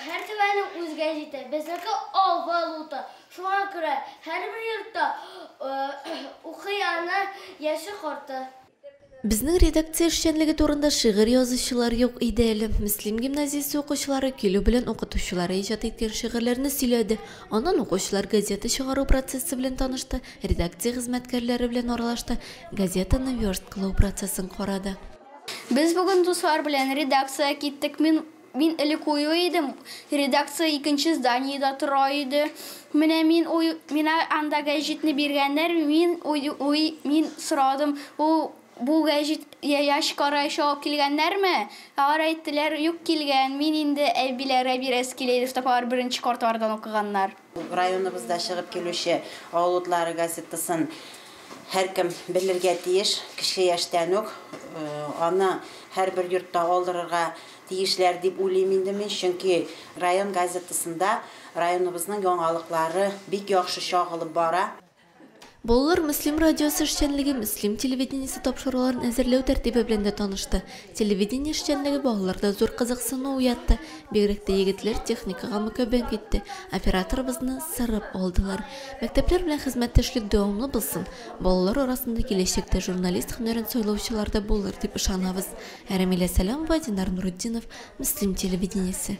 Һәр төбәкнең үз гәзите, безнеке Авыл уты. Шуңа күрә һәрбер йортта укый аны яше-карты. Безнең редакция эшчәнлеге турында шигырь язучылар юк иде әле. Мөслим гимназиясе укучылары килү белән укытучылары иҗат иткән шигырьләрне сөйләде. Аннан укучылар газета чыгару процессы белән танышты, редакция хезмәткәрләре белән аралашты, газетаны версткалау процессын карады. Без бүген дуслар белән редакциягә киттек. Мин Мин элек уйлый идем, редакция икенче зданиедә тора иде. Менә мин уй, мина анда гәҗитне биргәннәр, мин уй, уй, мин сорадым, ул бу гәҗит ящик араечы алып килгәннәрме? Алар әйттеләр, юк килгән, мин инде әбиләргә бирәсе килә иде, чтоб алар беренче картлардан укыганнар. Районыбызда чыгып килүче Авыл утлары газетасын һәркем белергә тиеш, кече яшьтән үк. Аны һәрбер йортта алдырырга тиешләр дип уйлыйм инде мин, чөнки район газетасында районыбызның яңалыклары бик яхшы чагылып бара. Балалар Мөслим радиосы эшчәнлеге, Мөслим телевидениесе тапшыруларын әзерләү тәртибе белән дә танышты. Телевидение эшчәнлеге балаларда зур кызыксыну уятты. Бигрәк тә егетләр техникага мөкәббән китте, операторыбызны сырып алдылар. Мәктәпләр белән хезмәттәшлек дәвамлы булсын, балалар арасында киләчәктә журналист һөнәрен сайлаучылар да булыр дип ышанабыз. Рәмилә Сәләмова, Динар Нурутдинов, Мөслим телевидениесе.